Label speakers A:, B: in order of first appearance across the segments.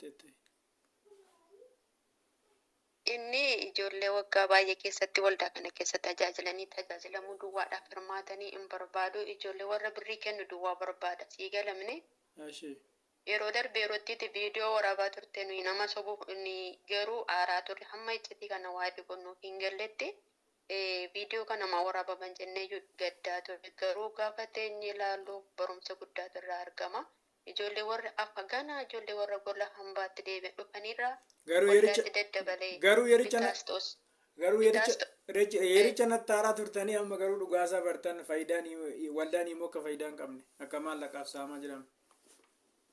A: Amanteetti.
B: Inni ijoollee waggaa baay'ee keessatti waldaa kana keessa tajaajilanii tajaajilamuu duwwaadhaaf hirmaatanii hin barbaadu. Ijoollee warra birrii kennu duwwaa barbaada. Sii galamne.
A: Ashee.
B: Yeroo darbe yerootti viidiyoo waraabaa turte, nuyi nama sobuuf inni garuu aaraa turre. Hamma iccitii kana waa gonnuuf hin galletti viidiyoo kana maa waraabaman jennee gaddaa turre. Garuu gaafa teenye ilaallu barumsa guddaatu irraa argama. Ijoollee warra afa ganaa ijoollee warra gola hambaatti deebi'an dhufanirraa
A: Garuu yericha
B: waldaatti daddabalee
A: garuu yericha
B: bitaas ta'us
A: garuu
B: bitaas
A: yericha yericha natti haaraa turtanii, amma garuu dhugaasaa bartan. Faayidaan waldaan immoo akka faayidaa hin qabne, akka maallaqaaf saamaa jiran.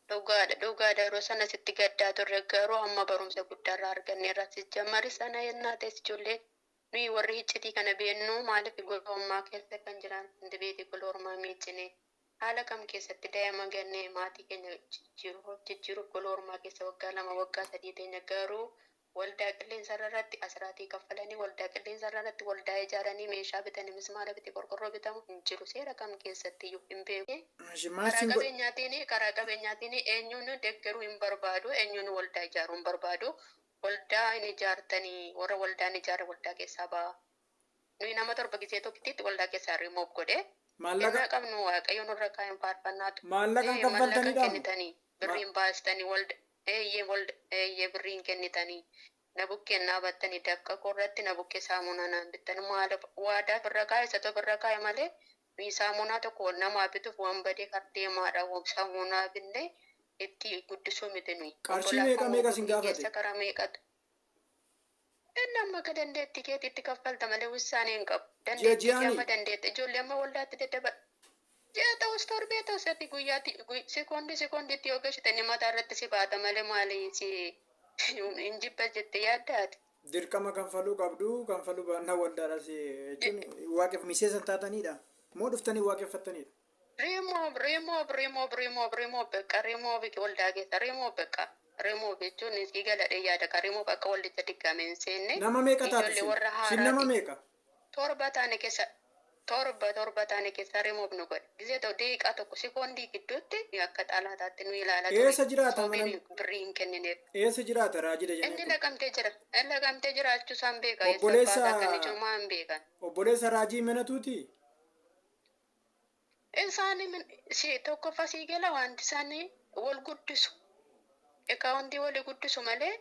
B: Dhugaadha, dhugaadha. Yeroo sana sitti gaddaa turre, garuu amma barumsa guddaarraa arganneerra. Sijjammari sana yennaa ta'es ijoollee nuyi warri iccitii kana beennu maaliif gola ormaa keessa kan jiran beeti, gola ormaa miicine haala kam keessatti daa'ima gannee maatii keenya jijjiiruuf gola ormaa keessa waggaa 2, waggaa 3 teenya. Garuu waldaa qilleensa irratti asiraatii kaffalanii, waldaa qilleensa irratti waldaa ijaaranii, meeshaa bitanii, mismaara bitee, qorqorroo bitamu hin jiru. Seera kam keessatti iyyuu hin beeku.
A: Ashee, maal
B: Karaa
A: siin godhe?
B: qabeenyaatiin eenyuun deeggaruu hin barbaadu, eenyuun waldaa ijaaruu hin barbaadu. Waldaa hin ijaartanii, warra waldaa hin ijaarre waldaa keessaa ba'a. Nuyi nama 7 gisee tokkitti waldaa keessaa remove godhe.
A: Maallaqa
B: Kennaa qabnu Waaqayyo nurra kaa'een faarfannaatu.
A: Maallaqaan
B: Maallaqa
A: kaffaltaniidha?
B: kennitanii, birriin baastanii, walda eeyyee, walda eeyyee, birriin kennitanii, na bukkeen dhaabattanii, dafqa korratti na bukkee saamunaa naan bittan. Maal waadaa firra kaa'e, isa tokko kaa'e malee nuyi saamunaa tokko namaa bituuf waan badee kardeemaadha saamunaa binne itti guddisuu miti nuyi.
A: Qarshii meeqa meeqa sin gaafate?
B: Keessa karaa meeqatu. Inni amma akka dandeettii keetiitti kaffalta malee wussaanee hin qabu. Dandeettii kee
A: Ji'aanii?
B: amma dandeetti. Ijoollee amma waldaatti daddaba. Ji'a ta'us, torbee ta'us, ati guyyaatti sekoondii sekoondiitti yoo gashite inni mataa irratti si baata malee maali si hin jibba jettee yaaddaati?
A: Dirqama kanfaluu qabdu, kanfaluu baannaa waldaadha jechuun waaqeef miseensa taatanidha moo dhuftanii waaqeffattanidha?
B: Remove, remove, remove, remove, remove, beqa remove waldaa keessa remove, beqa remove jechuun isii galadhee yaada ka remove akka waldicha diggaame hin seenne.
A: Nama meeqa taatu
B: Ijoollee
A: sin?
B: warra
A: Sin nama
B: haaraati.
A: meeqa?
B: 7 taane keessa, 7 taane keessa remove nu godhe. Gisee ta'u daqiiqaa tokko sekoondii gidduutti akka xaalaataatti nu ilaala ture.
A: Eessa jiraata mana?
B: Sababiin birrii hin kennineef.
A: Eessa jiraata Raajii Dajanee
B: Inni
A: kun?
B: Naqamtee jira. Inni Naqamtee jiraachuu isaan beeka. Eessa
A: Obboleessa
B: abbaa isaa kan ijoomaa hin beekan.
A: Obboleessa Raajii Minatuuti?
B: Isaan si tokkoffaa sii gala, wanti isaanii wal guddisu. Akaawuntii walii guddisu malee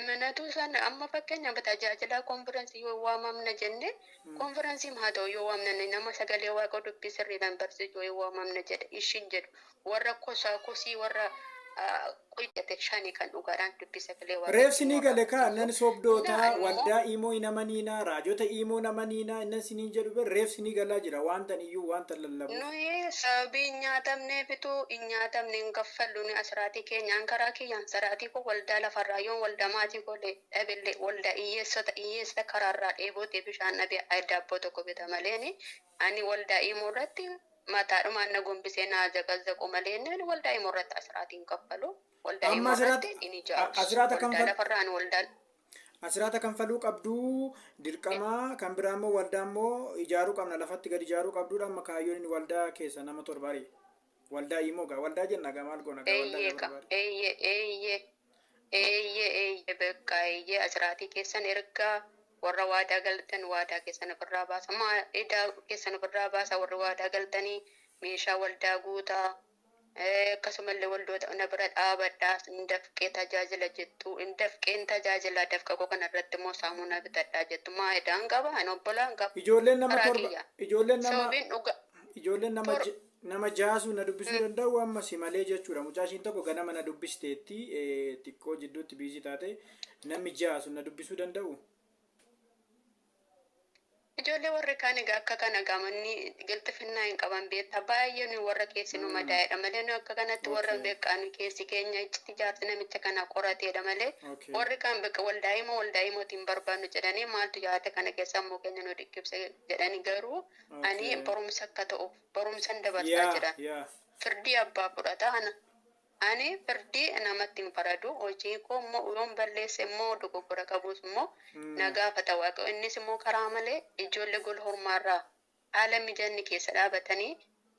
B: Minatu isaan amma fakkeenyaaf tajaajila konfiraansii yoo waamamna jenne, konfiraansii haa ta'u yoo waamna, nama sagalee Waaqa dubbii sirriidhaan barsiisu yoo waamamna jedhe ishiin jedhu, warra kosaa kosii warra qoyyate shani kan dhugaadhaan dubbii sagalee Waaqa
A: Reefsi ni gale kaa nan sobdootaa.
B: Naa immoo
A: Waldaa imoo hin amaniinaa, raajota imoo hin amaniinaa innan siniin jedhu ber reefsi ni galaa jira waantan iyyuu waantan lallabuuf.
B: Nuyi sababii hin nyaatamneefitu hin nyaatamne, hin kaffallu. Nuyi asiraatii keenyaan karaa kiyyaan saraatii koo waldaa lafarraa yoon waldaa maatii koo dhabillee, waldaa hiyyeessota, hiyyeessa karaarraa dheebotee bishaan dhabe daabboo tokko bita maleeni ani waldaa imoo irratti mataadhumaan na gombisee na zaqazzaqu malee ani waldaa imoo irratti asiraatii hin kaffalu. Waldaa
A: Amma
B: imoo
A: asiraata
B: irratti hin ijaarus.
A: asiraata
B: Waldaa
A: kanfal
B: lafarraa ani waldaa
A: asiraata kanfaluu qabduu dirqamaa. Kan biraa immoo waldaa immoo ijaaruu qabna, lafatti gadi ijaaruu qabduudha. Amma kaayyoon inni waldaa keessa nama 7 ari'e. Waldaa imoo gaa waldaa jenna gaa maal goona gaa waldaa
B: Eeyyee
A: gaa
B: ka
A: barbaade.
B: Eeyyee, eeyyee, eeyyee, eeyyee, beekaa, eeyyee, asiraatii keessan ergaa warra waadaa galtan waadaa keessan ofirraa baasa, maa idaa keessan ofirraa baasa. Warri waadaa galtanii meeshaa waldaa guutaa, akkasumallee waldoota na bira dhaabadhaa, hin dafqee tajaajila jettu, hin dafqeen tajaajila, dafqa koo kanarratti immoo saamunaa bitadhaa jettu, maa idaan qaba? Ani obbolaan qaba.
A: Ijoolleen nama
B: Karaa
A: 7
B: kiyya
A: ijoolleen nama
B: sababiin dhuga
A: ijoolleen nama nama jaasu na dubbisuu danda'u amma si malee jechuudha. Mucaa ishiin tokko ganama na dubbisteetti, xiqqoo jidduutti busy taate. Namni jaasu na dubbisuu danda'u.
B: Ijoollee warri kaan egaa akka kana gaamanni galteeffannaa hin qaban beektaa, baay'ee nuyi warra keessi nu madaa'edha malee nuyi akka kanatti warra beekaa nu keessi keenya iccitti jaarsi namicha kana qorateedha malee warri kaan beeka waldaa himoo waldaa himootiin barbaannu jedhanii maaltu yaada kana keessa ammoo keenya nu dhikkibse jedhanii. Garuu ani barumsa akka ta'uuf barumsan dabarsaa jira. Firdii abbaa fudhata. Ana ani firdii namatti hin faradu. Hojii koo immoo yoon balleesse immoo dogoggora qabus immoo na gaafata Waaqa. Innis immoo karaa malee ijoollee gola hormaarraa haala mijanni keessa dhaabatanii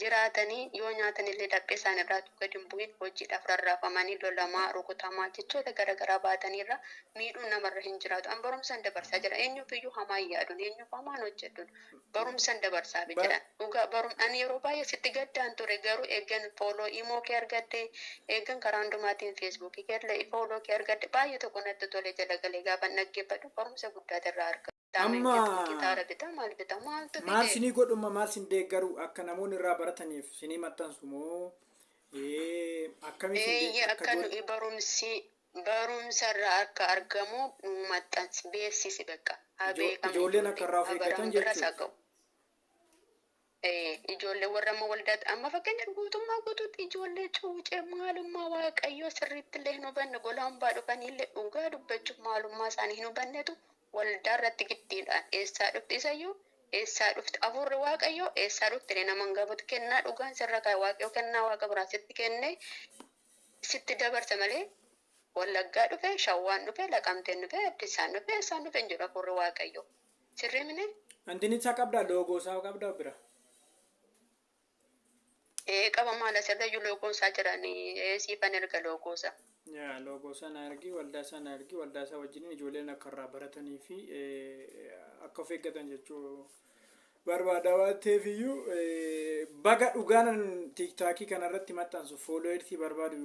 B: Jiraatanii yoo nyaatan illee laphee isaan irraa gadi hin bu'in hojiidhaaf rarraafamanii lolamaa rukutamaa jechoota garaagaraa baataniirra miidhuun namarra hin jiraatu. An barumsaan dabarsaa jira. Eenyuuf iyyuu hamaa hin yaaduun eenyuuf hamaan hojjedhuun barumsaan dabarsaa jiran. Dhugaa barum ani yeroo baay'ee sitti gaddaan ture garuu eeggan fooloo imoo kee argadde eeggan karaa hundumaatiin feesbuukii kee fooloo kee argadde baay'ee tokko natti tole jala galee gaafa dhaggeeffadhu barumsa guddaa irraa argata.
A: Amma
B: Gitaara bitaa maal bitaa maaltu
A: maal
B: fide?
A: sinii godhumma maal sin deeggaru akka namoonni irraa barataniif sinii maxxansu moo akkamii sin
B: Eeyyee
A: akka
B: akka nuyi barumsi barumsa irraa akka argamu nu maxxansi beeksisi bakka haa beekamu
A: ijoolleen akka
B: ijoollee
A: irraa of
B: haa
A: eeggatan
B: baramu biras haa
A: jechuudha.
B: ga'u. Ijoollee warra amma waldaatti amma fakkeenya guutummaa guutuutti ijoollee cuucee maalummaa waaqayyoo sirriitti illee hin hubanne gola hambaa dhufanii illee dhugaa dubbachuuf maalummaa isaanii hin hubannetu waldaa irratti giddiidhaan eessaa dhufti isayyuu eessaa dhufti afurri waaqayyoo eessaa dhufti illee nama hin gaafatu kennaa dhugaan sirra kaa'e waaqayyoo kennaa waaqa biraa sitti kenne sitti dabarsa malee wallaggaa dhufe shawwaan dhufe laqamteen dhufe addisaan dhufe eessaan dhufe hin jedhu afurri waaqayyoo sirrii mini.
A: Antiin isaa qabdaa loogoo isaa qabdaa bira.
B: Ee qaba maal asirra iyyuu loogoon isaa jiranii ee siifan erga loogoo isaa.
A: Yaa loogoo sana ergi waldaa sana ergi waldaa isaa wajjin ijoolleen akka irraa baratanii fi akka of eeggatan jechuu barbaada waan ta'eef iyyuu baga dhugaanan tiiktaakii kanarratti maxxansu fooloowersii barbaadu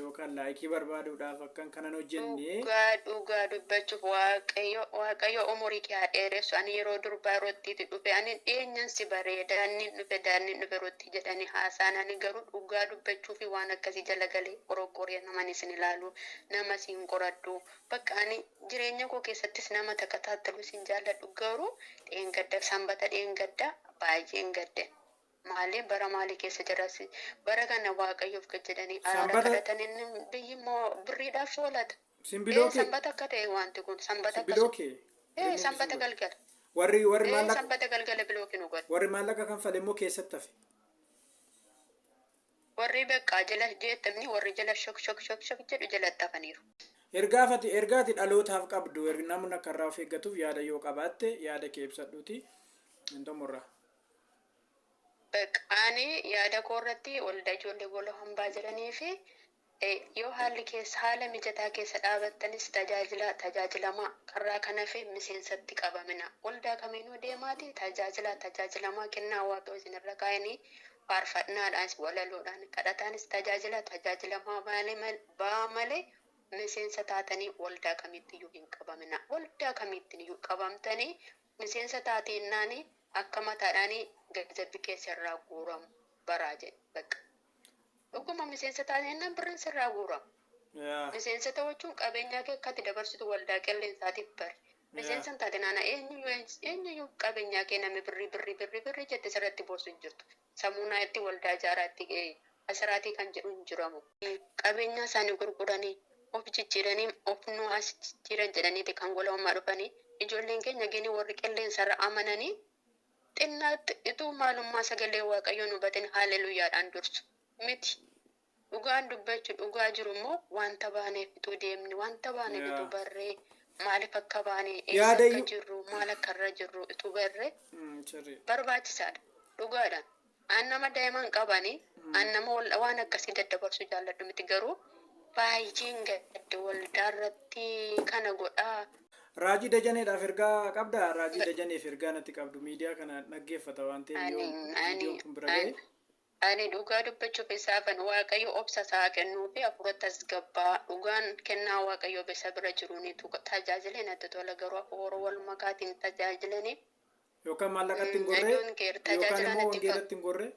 A: yookaan laayikii barbaaduudhaaf akkan kanan hojjenne.
B: Dhugaa dhugaa dubbachuuf waaqayyo waaqayyo umurii kee haa dheeressu ani yeroo durbaa rottiitti dhufe ani dhiyeenyan si baree daanniin dhufe daanniin dhufe rotti jedhanii haasaan ani garuu dhugaa dubbachuu fi waan akkasii jala galee qorokkoree nama isin ilaalu nama siin qoradhu bakka ani jireenya koo keessattis nama takka tattalu sin jaalladhu garuu dheengadda sanbata dheengadda baay'een gadde. Maali bara maalii keessa jiras bara kana waaqayyoof gad jedhanii araara
A: Sanbata
B: kadhatan inni biyyi immoo birriidhaaf oolata.
A: simbiloo kee
B: Sanbata akka ta'e wanti kun sanbata
A: simbiloo
B: akkasuma.
A: kee rimuuf isin
B: Sanbata
A: godhe.
B: galgala.
A: Warri warri maallaqa
B: Sanbata galgala bilookiin godhe.
A: warri maallaqa kanfale immoo keessatti hafe.
B: Warri beekaa jala jeettamni warri jala shok shok shok shok jedhu jalatti hafaniiru.
A: Ergaafati ergaati dhalootaaf qabdu namni akka irraa of eeggatuuf yaada yoo qabaatte yaada kee ibsadhuuti hin xumurra.
B: Bakka ani yaada koo irratti waldaa ijoollee gola hambaa jiranii fi yoo haalli keessa haala mijataa keessa dhaabattanis tajaajila tajaajilamaa karraa kana fi miseensatti qabamina. Waldaa kamiinuu deemaati tajaajila tajaajilamaa kennaa waaqayyo isinirra kaa'anii faarfannaadhaanis walaloodhaan kadhataanis tajaajila tajaajilamaa ba'aa malee miseensa taatanii waldaa kamitti iyyuu hin qabamina. Waldaa kamitti iyyuu qabamtanii miseensa taateennaan akka mataadhaanii gazabbi keessa irraa guuramu baraa jedhe bakka. Dhuguma miseensa taateennaan birriin sirraa guuramu.
A: Yaa
B: Miseensa ta'uun qabeenyaa kee akkati dabarsitu waldaa qilleensaatiif bari.
A: yaa
B: Miseensa hin taate naana eenyuyyuu qabeenyaa kee namni birrii birrii birrii birrii jette sirratti boosu hin jirtu. Samuunaa itti waldaa ijaaraatti asiraatii kan jedhu hin jiramu. Qabeenyaa isaanii gurguranii of jijjiiranii of nu as jijjiiran jedhaniiti kan gola homaa dhufanii ijoolleen keenya gini warri qilleensarra amananii xinnaatti ituu maalummaa sagalee waaqayyoon hubatin haaleluyyaadhaan dursu miti. Dhugaan dubbachuu dhugaa jiru immoo wanta baaneef ituu deemne wanta baaneef ituu
A: yaa
B: barree maaliif akka baane eessa
A: yaada
B: akka
A: iyyuu
B: jirru maal akka irra jirru ituu barree
A: sirrii.
B: barbaachisaadha. Dhugaadhaan. An nama daa'iman qabanii an nama waan akkasii daddabarsuu jaalladhu miti garuu baay'een gadde waldaa irratti kana godhaa.
A: Raajii Dajaneedhaaf ergaa qabdaa? Raajii Dajaneef ergaa natti qabdu miidiyaa kana dhaggeeffata waan ta'eef
B: Ani
A: yoo
B: ani
A: viidiyoon kun bira
B: ani
A: ga'e.
B: ani dhugaa dubbachuuf isaafan waaqayyo obsa isaa kennuu fi hafuura tasgabbaa dhugaan kennaa waaqayyo isa bira jiruunitu tajaajilee natti tola garuu hafuura wal makaatiin tajaajilanii
A: Yookaan maallaqatti hin gorree
B: aduun keer
A: yookaan
B: tajaajilaa
A: immoo
B: natti hin
A: wangeelatti hin gorree.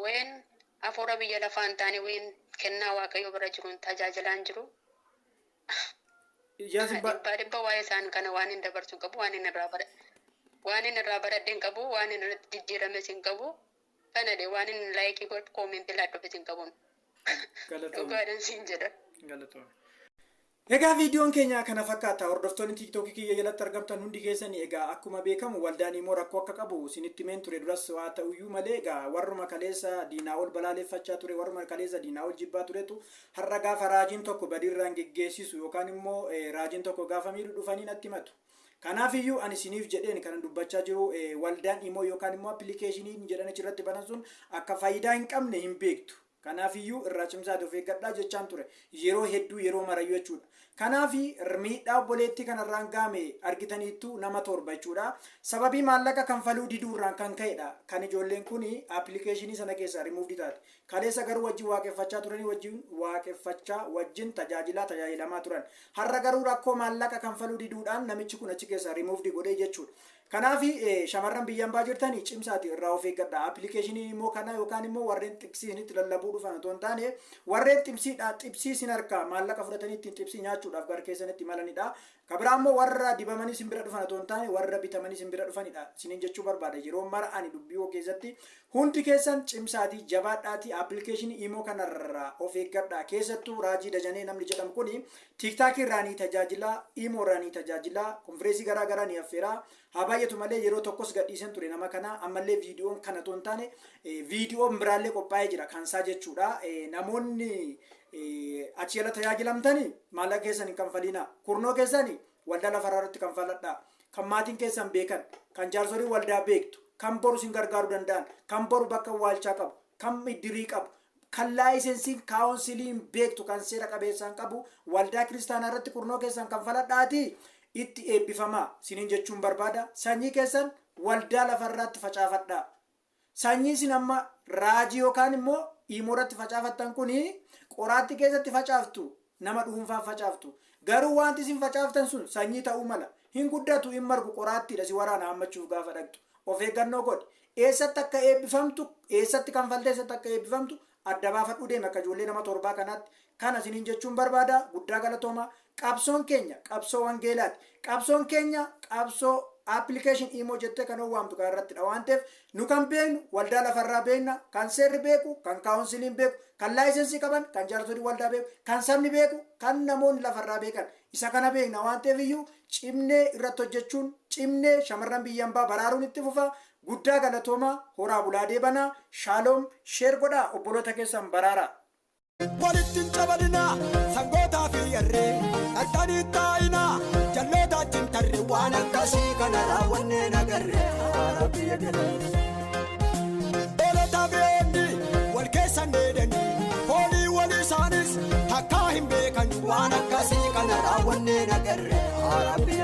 B: Ween hafuura biyya lafaa hin taane ween kennaa waaqayyo bira jiruun tajaajilaan jiru.
A: Ijaan sin ba
B: Dhibbaa dhibba waa'ee isaan kana waan hin dabarsu qabu waan hin irraa bara waan hin irraa baradhe hin qabu waan hin irratti jijjiirames hin qabu kana de waan hin laayikii godhu koomentii laadhuufis hin qabu.
A: Galatoome.
B: Dhugaadhaan siin jedha.
A: Galatoome. Egaa viidiyoon keenya kana fakkaata. Hordoftoonni tiiktookii kiyya jalatti argamtan hundi keessanii egaa akkuma beekamu waldaan immoo rakkoo akka qabu isinitti himeen ture duras waa ta'uyyuu malee egaa warruma kaleessa diinaa ol balaaleffachaa ture warruma kaleessa diinaa ol jibbaa turetu har'a gaafa raajiin tokko badiirraan geggeessisu yookaan immoo raajiin tokko gaafa miidhu dhufanii natti himatu. Kanaafiyyuu ani isiniif jedheen kan dubbachaa jiru waldaan immoo yookaan immoo appilikeeshiniin jedhan achirratti banan sun akka faayidaa hin qabne hin beektu. Kanaafiyyuu irraa cimsaati of eeggadhaa jechaan ture yeroo hedduu yeroo marayyuu jechuudha. Kanaafi miidhaa obboleettii kanarraan gaame argitaniittu nama 7 jechuudha. Sababii maallaqa kanfaluu diduurraan kan ka'edha. Kan ijoolleen kun appilikeeshinii sana keessaa rimuuvdi taate. Kaleessa garuu wajjin waaqeffachaa turanii wajjin waaqeffachaa wajjin tajaajilaa tajaajilamaa turan. Har'a garuu rakkoo maallaqa kanfaluu diduudhaan namichi kun achi keessaa rimuuvdi godhee jechuudha. Kanaafi shamarran biyya ambaa jirtanii cimsaati irraa of eeggadha. Appilikeeshinii immoo kana yookaan immoo warreen xibsii isinitti lallabuu dhufan otoo hin taane warreen xibsiidha xibsii isin harkaa maallaqa fudhatanii ittiin xibsii nyaachuudhaaf gara keessanitti imalanidha. Kan biraa immoo warra dibamanii isin bira dhufan otoo hin taane warra bitamanii isin bira dhufanidha. Isiniin jechuu barbaada. Yeroo mara ani dubbii koo keessatti hundi keessan cimsaatii jabaadhaatii appilikeeshinii immoo kanarraa of eeggadha. Keessattuu Raajii Dajanee namni jedhamu kuni tiiktaakii irraa ni tajaajila, imoo irraa ni tajaajila, konfireensii garaa garaa ni affeera. Haa baay'atu malee yeroo tokkos gadhiisan ture nama kana ammallee viidiyoon kana otoo hin taane viidiyoon biraallee qophaa'ee jira kansaa jechuudha. Namoonni achi jala tajaajilamtanii maallaqa keessan hin kanfalinaa. Kurnoo keessanii waldaa lafarraa irratti kanfaladhaa. Kan maatiin keessan beekan, kan jaarsolii waldaa beektu, kan boru isin gargaaruu danda'an, kan boru bakka waalchaa qabu, kan iddirii qabu, kan laayisensiin kaawunsiliin beektu, kan seera qabeessaan qabu waldaa kiristaanaa irratti kurnoo keessan kanfaladhaatii itti eebbifamaa isiniin jechuun barbaada. Sanyii keessan waldaa lafarraatti facaafadhaa. Sanyii isin amma raajii yookaan immoo imoo irratti facaafattan kuni qoraatti keessatti facaaftu, nama dhuunfaan facaaftu. Garuu wanti isin facaaftan sun sanyii ta'uu mala. Hin guddatu, hin margu, qoraattiidha si waraana hammachuuf gaafa dhaqxu. Of eeggannoo godhi. Eessatti akka eebbifamtu, eessatti kanfaltee eessatti akka eebbifamtu adda baafadhuu deemi akka ijoollee nama 7 kanaatti. Kana isiniin jechuun barbaada. Guddaa galatooma. Qabsoon keenya qabsoo wangeelaati. Qabsoon keenya qabsoo appilikeeshin imoo jettee kan waamtu kan irrattidha waan ta'eef nu kan beeknu waldaa lafarraa beekna, kan seerri beeku, kan kaawunsiliin beeku, kan laayisensii qaban, kan jaarsolii waldaa beeku, kan sabni beeku, kan namoonni lafarraa beekan isa kana beekna waan ta'eef iyyuu cimnee irratti hojjechuun cimnee shamarran biyya ambaa baraaruun itti fufa. Guddaa galatooma. Horaa bulaa deebanaa. Shaaloom. Sheer godhaa obboloota keessan baraaraa.
C: Walitti hin cabalinaa sangootaa fi yarree dhaqxanii taa'inaa jalloota achiin tarree waan akkasii kana raawwannee nagarree haala biyya galee. Hoolota beekni wal keessan dheedanii foolii walii isaanis takkaa hin beekan waan akkasii kana raawwannee nagarree haala biyya.